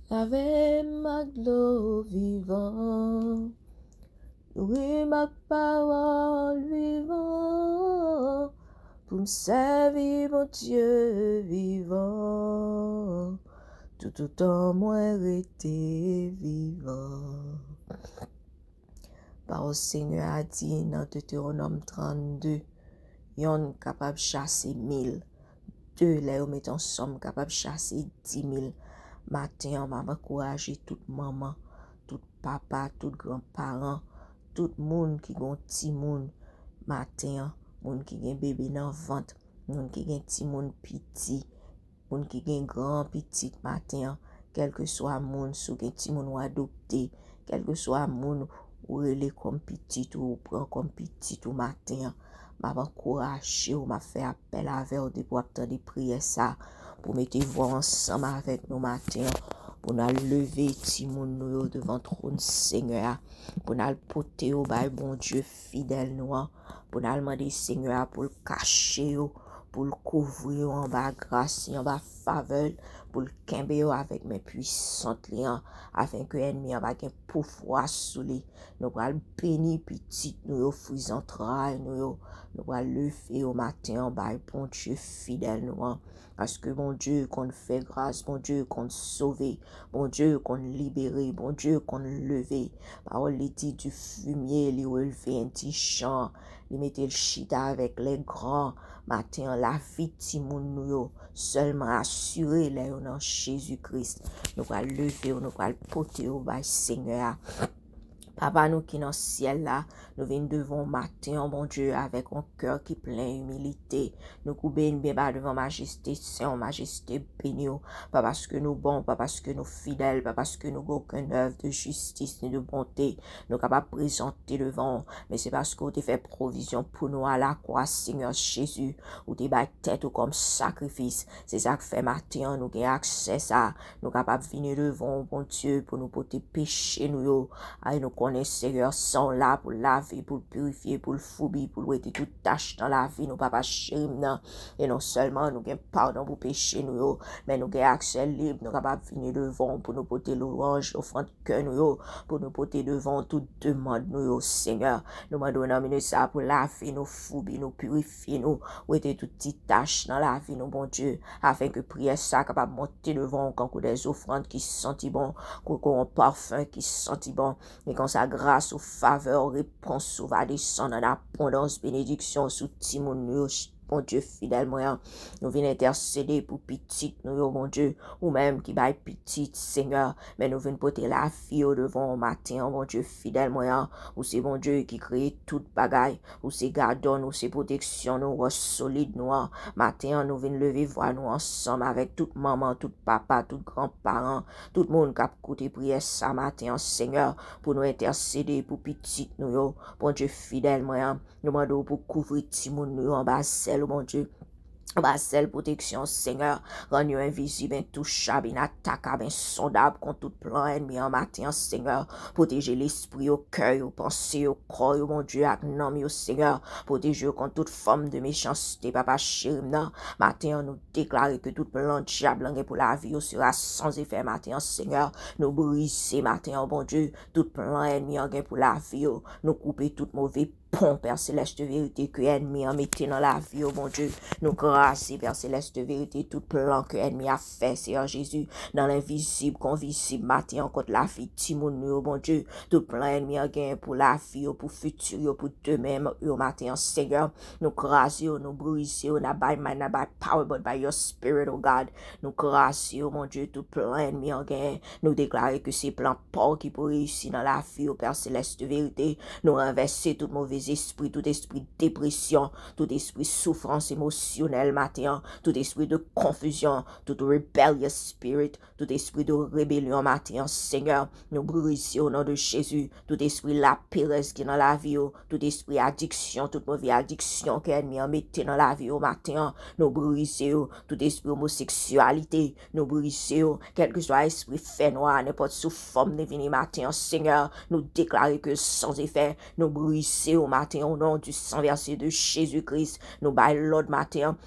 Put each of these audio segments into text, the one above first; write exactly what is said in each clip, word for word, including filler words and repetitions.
Lave m ak dlo vivan, nouri m ak pawòl vivan, pou m sèvi Bondye vivan, toutotan mwen rete vivan. Pawòl Senyè a di nan Detewonòm trannde, yonn kapab chase mil, de lè yo mete ansanm kapab chase dimil. Maten an, m ap ankouraje tout manman, tout papa, tout granparan, tout moun ki gen timoun maten an, moun ki gen bebe nan vant, moun ki gen timoun piti, moun ki gen gran pitit maten an, kèlkeswa moun, si w gen timoun w adopte, kèlkeswa moun ou rele kòm pitit ou, ou pran kòm pitit ou maten an, m ap ankouraje w, m ap fè apèl avè w depi w ap tande priyè sa, pou mete vwa w ansanm avèk nou maten an, pou n al leve timoun nou yo devan twòn Senyè a, pou n al pote yo bay Bondye fidèl nou an, pou n al mande Senyè a pou l kache yo, pou l kouvri yo anba gras li, anba favè l, pou l kenbe yo avèk men pwisant li an, afenke ènmi an pa gen pouvwa sou li. Nou pral beni pitit nou yo, fwi zantray nou yo. Nou pral leve yo maten an bay Bondye fidèl nou an. Paske Bondye konn fè gras, Bondye konn sove, Bondye konn libere, Bondye konn leve. Pawòl li di, du fumier, li releve endijan, li mete l chita avèk lè gran. Maten an, lavi timoun nou yo sèlman asire lè yo nan Jezi Kris. Nou pral leve yo, nou pral pote yo bay Senyè a. Papa nou ki nan syèl la, nou vin devan w maten an, Bondye, avèk yon kè ki plen imilite. Nou koube n byen ba devan majeste sen w, majeste beni w, pa paske nou bon, pa paske nou fidèl, pa paske nou gen okenn èv de jistis ni de bonte nou kapab prezante devan w, men se paske w te fè pwovizyon pou nou alakwa, Senyè Jezi, ou te bay tèt ou kòm sakrifis. Se sa k fè maten an nou gen aksè sa, nou kapab vini devan w, Bondye, pou nou pote peche nou yo. Ay, nou konnen, Senyè, san w la pou l lave, pou l pirifye, pou l foubi, pou l wete tout tach nan lavi nou, Papa cheri m nan. E non sèlman nou gen padon pou peche nou yo, men nou gen aksè lib, nou kapab vini devan w pou nou pote lwanj, ofrann kè nou yo, pou nou pote devan w tout demann nou yo, Senyè. Nou mande w nan minit sa a pou lave nou, foubi nou, pirifye nou, wete tout ti tach nan lavi nou, Bondye, afenke priyè sa a kapab monte devan w kankou dè zofrann ki santi bon, kankou yon pafen ki santi bon. E konsa, gras ou, favè w, repons ou va desann an abondans, benediksyon sou timoun nou yo, Bondye fidèl mwen an. Nou vin entèsede pou pitit nou yo, Bondye, ou menm ki bay pitit, Senyè, men nou vin pote lavi yo devan w maten an, Bondye fidèl mwen an. Ou se Bondye ki kreye tout bagay, ou se gadò n, ou se pwoteksyon nou, wòch solid nou an. Maten an, nou vin leve vwa nou ansanm avèk tout manman, tout papa, tout granparan, tout moun k ap koute priyè sa maten an, Senyè, pou nou entèsede pou pitit nou yo. Bondye fidèl mwen an, nou mande w pou kouvri timoun nou yo anba zèl ou, Bondye. Anba zèl pwoteksyon, Senyè, rann yo envizib, entouchab, inatakab, ensondab kont tout plan ènmi an maten an, Senyè. Pwoteje lespri yo, kè yo, panse yo, kò yo, Bondye, ak nanm yo, Senyè. Pwoteje yo kont tout fòm de mechansite, Papa cheri m nan. Maten an, nou deklare ke tout plan dyab lan gen pou lavi yo sera sans efè maten an, Senyè. Nou brize maten an, Bondye, tout plan ènmi an gen pou lavi yo. Nou koupe tout move pon, Pè Selès de verite, ke ènmi an mete nan lavi yo, Bondye. Nou kraze, Pè Selès de verite, tout plan ke ènmi a fè, Senyè Jezi, nan lenvizib kon vizib maten an kont lavi timoun nou yo, Bondye. Tout plan ènmi an genyen pou lavi yo, pou fiti yo, pou demen yo maten an, Senyè. Nou kraze yo, nou brize yo, n ap bay may, n ap bay power, but by your spirit, oh God. Nou kraze yo, Bondye, tout plan ènmi an genyen. Nou deklare ke se plan pa w ki pou reyisi nan lavi yo, Pè Selès de verite. Nou ranvèse tout move espri, tout espri depresyon, tout espri soufrans emosyonèl maten an, tout espri de konfizyon, tout rebellious spirit, tout espri de rebelyon maten an, Senyè. Nou brize yo, o non de Jezi. Tout espri laperèz ki nan lavi yo, tout espri adiksyon, tout move adiksyon ke ènmi an mete nan lavi yo maten an, nou brize yo. Tout espri omoseksyalite, nou brize yo. Kèlkeswa espri fènwa, nenpòt sou fòm li vini maten an, Senyè, nou deklare ke l san efè. Nou brize yo maten an, o non du sang versé de Jésus-Christ. Nou bay lòd maten an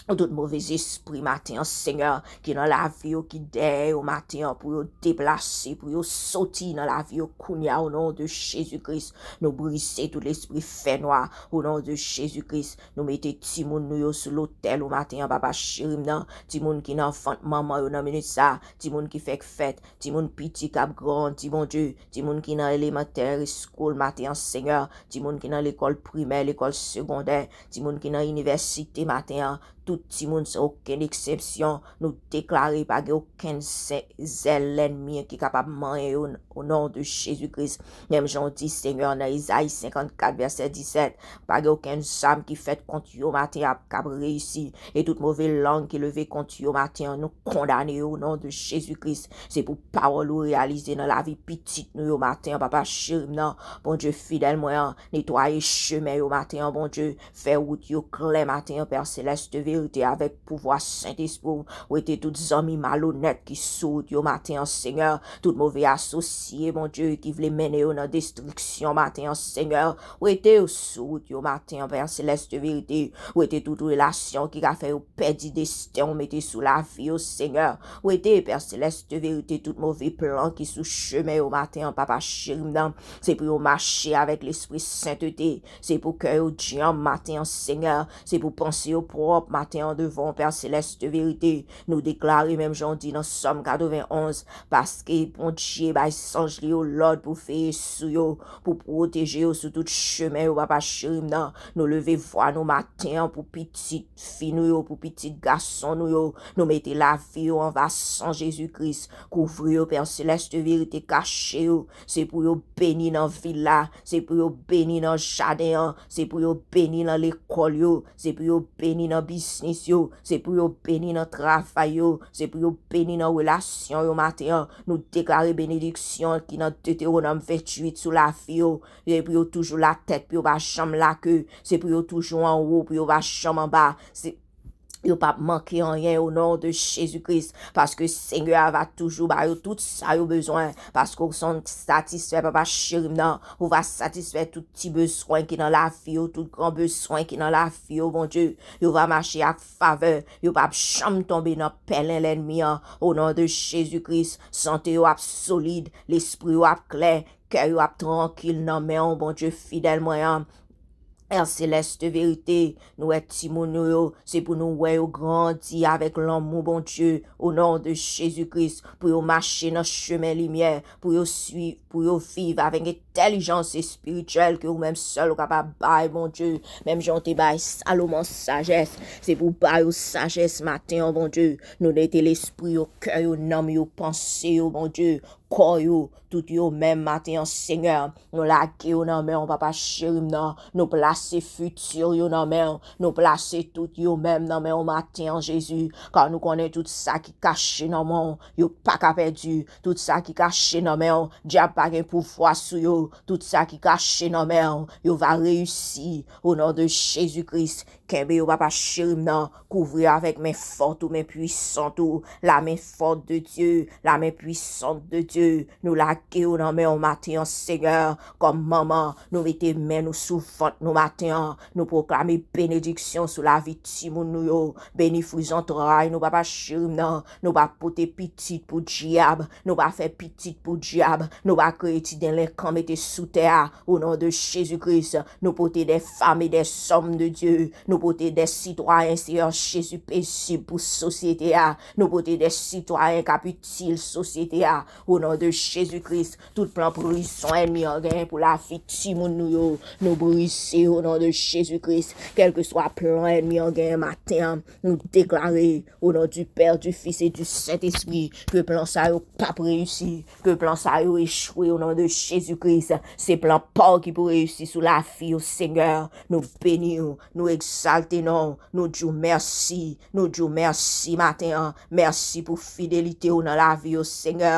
Tout move zespri maten an, Senyè, ki nan lavi yo, ki dèyè yo maten an, pou yo deplase, pou yo soti nan lavi yo kounye a, o non de Jezi Kris. Nou brize tout lespri fènwa, o non de Jezi Kris. Nou mete timoun nou yo sou lotèl ou maten an, papa cheri m nan. Timoun ki nan vant manman yo nan minit sa, timoun ki fèk fèt, timoun piti k ap grandi, Bondye, timoun ki nan elementary school maten an, Senyè, timoun ki nan lekòl primè, lekòl segondè, timoun ki nan inivèsite maten an, tout timoun san okenn eksepsyon, nou deklare pa gen okenn zè-, zèl lènmi an ki kapab manyen yo, o non de Jezi Kris. Menm jan w di, Senyè, nan Izayi senkannkat, vèsè disèt, pa gen okenn zam ki fèt kont yo maten an k ap reyisi. E tout move lang ki leve kont yo maten an, nou kondane yo o non de Jezi Kris. Se pou pawòl ou reyalize nan lavi pitit nou yo maten an, papa cheri m nan. Bondye fidèl mwen an, netwaye chemen yo maten an, Bondye. Fè wout yo klè maten an, Pè Selès de verite, avèk pouvwa Sentespri w. Wete tout zanmi malonèt ki sou wout yo maten an, Senyè. Tout move asosye, Bondye, ki vle mennen yo nan destriksyon maten an, Senyè. Wete yo sou wout yo maten an, Pè Selès de verite. Wete tout relasyon ki ka fè yo pèdi desten w mete sou lavi yo, Senyè. Wete, Pè Selès de verite, tout move plan ki sou chemen yo maten an, papa cheri m nan. Se pou yo mache avèk lespri sentete. Se pou kè yo djanm maten an, Senyè. Se pou panse yo pwòp maten an devan w, Pè Selès de verite. Nou deklare, menm jan w di nan Sòm katrevenonz, paske Bondye bay zanj li yo lòd pou veye sou yo, pou pwoteje yo sou tout chemen yo, papa cheri m nan. Nou leve vwa nou maten an pou pitit fi nou yo, pou pitit gason nou yo. Nou mete lavi yo anba san Jezi Kris. Kouvri yo, Pè Selès de verite, kache yo. Se pou yo beni nan vil la. Se pou yo beni nan jaden an. Se pou yo beni nan lekòl yo. Se pou yo beni nan biznis yo. Se pou yo beni nan travay yo. Se pou yo beni nan relasyon yo maten an. Nou deklare benediksyon ki nan Detewonòm venntuit sou lavi yo. Se pou yo toujou latèt, pou yo pa janm lake. Se pou yo toujou anwo, pou yo pa janm anba. Se, yo p ap manke anyen o non de Jezi Kris, paske Senyè a va toujou ba yo tout sa yo bezwen, paske w se yon satisfè, papa cheri m nan. Ou va satisfè tout ti bezwen ki nan lavi yo, tout gran bezwen ki nan lavi yo, Bondye. Yo va mache ak favè, yo p ap janm tonbe nan pèlen lènmi an, o non de Jezi Kris. Sante yo ap solid, lespri yo ap klè, kè yo ap trankil nan men w, Bondye fidèl mwen an. Pè Selès de verite, nou wè timoun nou yo, se pou nou wè yo grandi avèk lanmou Bondye, o non de Jezi Kris, pou yo mache nan chemen limyè, pou yo swiv, pou yo viv avèk entèlijans espirityèl ke ou menm sèl ou kapab bay, Bondye. Menm jan w te bay Salomon sajès, se pou w ba yo sajès maten an, Bondye. Nou nete lespri yo, kè yo, nanm yo, panse yo, Bondye. Kò yo, tout yo menm maten an, Senyè. Nou lage yo nan men w, papa cheri m nan. Nou plase fiti yo nan men w. Nou plase tout yo menm nan men w maten an, Jezi. Ka nou konnen tout sa ki kache nan men w, yo pa ka pèdi. Tout sa ki kache nan men w, dyab pa gen pouvwa sou yo. Tout sa ki kache nan men w, yo va reyisi. O non de Jezi Kris, kenbe yo, papa cheri m nan. Kouvri yo avèk men fòt ou, men pwisant ou. La men fòt de Dye, la men pwisant de Dye. Nou lage yo nan men w maten an, Senyè. Kòm manman, nou mete men nou sou vant nou maten an. Nou pwoklame benediksyon sou lavi timoun nou yo. Beni fwi zantray nou, papa cheri m nan. Nou pa pote pitit pou dyab. Nou pa fè pitit pou dyab. Nou pa kreye ti delenkan mete sou tè a. O non de Jezi Kris, nou pote de fanm e de zòm de Dye. Nou pote de sitwayen, Senyè Jezi, pezib pou sosyete a. Nou pote de sitwayen k ap itil sosyete a. O non de Jezi Kris, tout plan prizon ènmi an genyen pou lavi timoun nou yo, nou brize o non de Jezi Kris. Kèlkeswa plan ènmi an genyen maten an, nou deklare, o non du Père, du Fils et du Saint-Esprit, ke plan sa yo p ap reyisi, ke plan sa yo echwe o non de Jezi Kris. Se plan pa w ki pou reyisi sou lavi yo, Senyè. Nou beni w, nou egzalte non w, nou di w mèsi, nou di w mèsi maten an. Mèsi pou fidelite w nan lavi yo, Senyè.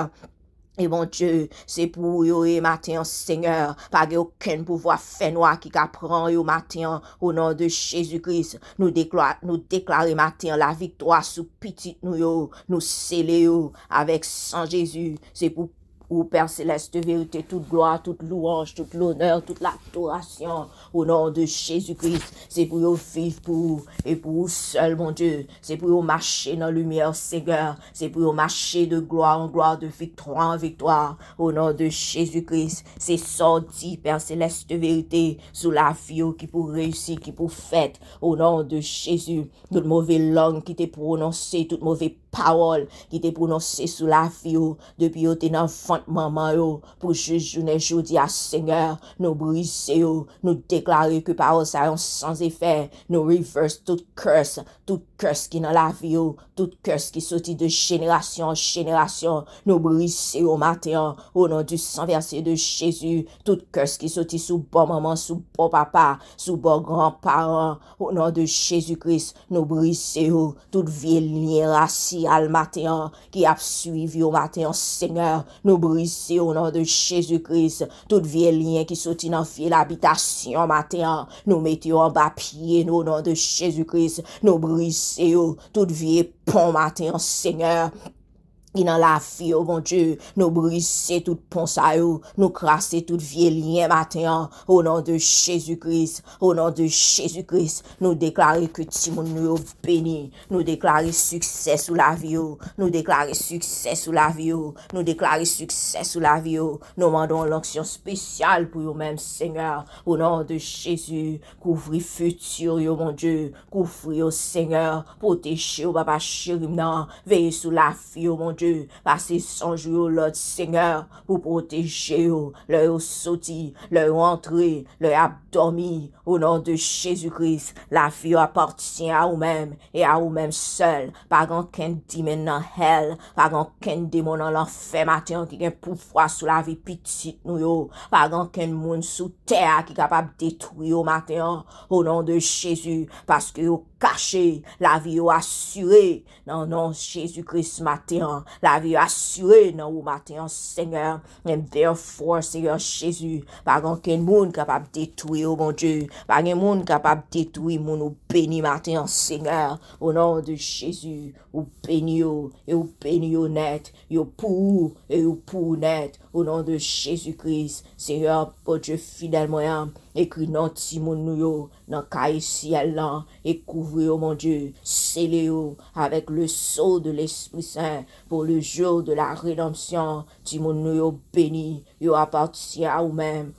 E Bondye, se pou ou yo ye maten an, Senyè. Pa gen okenn pouvwa fènwa ki ka pran yo maten an, o non de Jezi Kris. Nou dekla-, nou deklare maten an laviktwa sou pitit nou yo. Nou sele yo avèk san Jezi. Se pou pou ou, Pè Selès de verite, tout glwa, tout louwanj, tout lonè, tout ladorasyon. O non de Jezi Kris, se pou yo viv pou ou e pou ou sèl, Bondye. Se pou yo mache nan limyè, Senyè. Se pou yo mache de glwa an glwa, de viktwa an viktwa. O non de Jezi Kris, se sa w di, Pè Selès de verite, sou lavi yo ki pou reyisi, ki pou fèt. O non de Jezi, tout move lang ki te pwononse, tout move pawòl ki te pwononse sou lavi yo, depi yo te nan vant manman yo, pou jis jounen jodi a, Senyè, nou brize yo, nou deklare ke pawòl sa yo san efè, nou reverse tout curse, tout curse ki nan lavi yo, tout curse ki soti de jenerasyon an jenerasyon, nou brize yo maten an, o non du sang versé de Jésus, tout curse ki soti sou bò manman, sou bò papa, sou bò granparan, o non de Jezi Kris, nou brize yo, tout vye lyen rasyal maten an, ki ap swiv yo maten an, Senyè, nou brize yo o non de Jezi Kris, tout vye lyen ki soti nan vye labitasyon maten an, nou mete yo anba pye nou o non de Jezi Kris, nou brize yo, tout vye pon maten an, Senyè, ki nan lavi yo, Bondye, nou brize tout pon sa yo, nou kraze tout vye lyen maten an, o non de Jezi Kris, o non de Jezi Kris, nou deklare ke timoun nou yo beni, nou deklare siksè sou lavi yo, nou deklare siksè sou lavi yo, nou deklare siksè sou lavi yo, nou mande yon lonksyon espesyal pou yo menm, Senyè, o non de Jezi, kouvri fiti yo, Bondye, kouvri yo, Senyè, pwoteje yo, Papa cheri m nan, veye sou lavi yo, Bondye, pase sonj yo lòd, Senyè, pou pwoteje yo, lè yo soti, lè yo antre, lè y ap dòmi, o non de Jezi Kris, lavi yo apatyen a ou menm, e a ou menm sèl, pa gen okenn demon nan hèl, pa gen okenn demon nan lanfè maten an ki gen pouvwa sou lavi pitit nou yo, pa gen okenn moun sou tè a ki kapab detwi yo maten an, o non de Jezi, paske yo kache, lavi yo asire, nan non Jezi Kris maten an, lavi yo asire nan ou maten an, Senyè, and therefore, Senyè Jezi, pa gen okenn moun kapab detwi yo, Bondye, pa gen moun kapab detwi moun ou beni maten an, Senyè, o non de Jezi, ou beni yo, e ou beni yo nèt, yo pou ou, e yo pou ou nèt, o non de Jezi Kris, Senyè, Bondye fidèl mwen an, ekri non timoun nou yo nan kaye syèl lan, e kouvri yo, Bondye, sele yo avèk le sceau de l'Esprit Saint, pour le jour de la rédemption, timoun nou yo beni, yo apatyen a ou menm.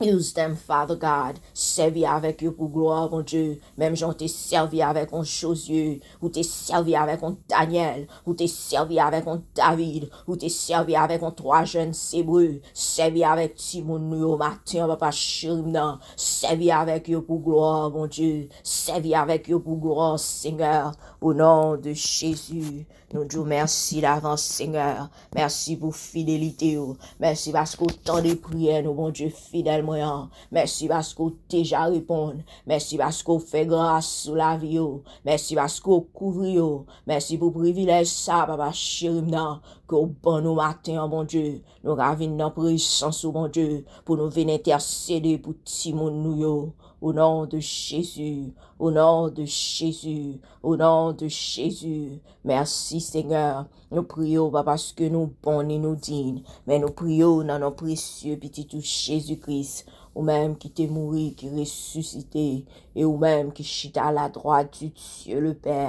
Use them, Father God. Sèvi avèk yo pou glwa, Bondye. Menm jan w te sèvi avèk yon Jozye, ou te sèvi avèk yon Danyèl, ou te sèvi avèk yon David, ou te sèvi avèk yon twa jèn Ebre. Sèvi avèk timoun nou yo maten an, Papa cheri m nan. Sèvi avèk yo pou glwa, Bondye. Sèvi avèk yo pou glwa, Senyè. O non de Jezi. Nou di w mèsi davans, Senyè. Mèsi pou fidelite w. Mèsi paske w tande priyè nou, Bondye fidèl mwen an. Mèsi paske w deja reponn. Mèsi paske w fè gras sou lavi yo. Mèsi paske w kouvri yo. Mèsi pou privilèj sa, Papa cheri m nan, ke w ban nou maten an, Bondye. Nou ka vin nan prezans ou, Bondye, pou nou vin entèsede pou timoun nou yo. O non de Jezi, o non de Jezi, o non de Jezi. Mèsi, Senyè. Nou priye w pa paske nou bon ni nou diy, men nou priye w nan non presye Pitit ou Jezi Kris, ou menm ki te mouri, ki resisite, e ou menm ki chita aladwat di Dye le Pè,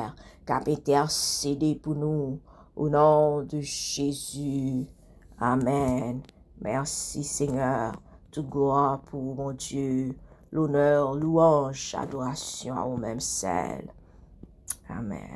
k ap entèsede pou nou. O non de Jezi. Amèn. Mèsi, Senyè. Tout glwa pou ou, Bondye. Lonè, lwanj, adorasyon a ou menm sèl. Amèn.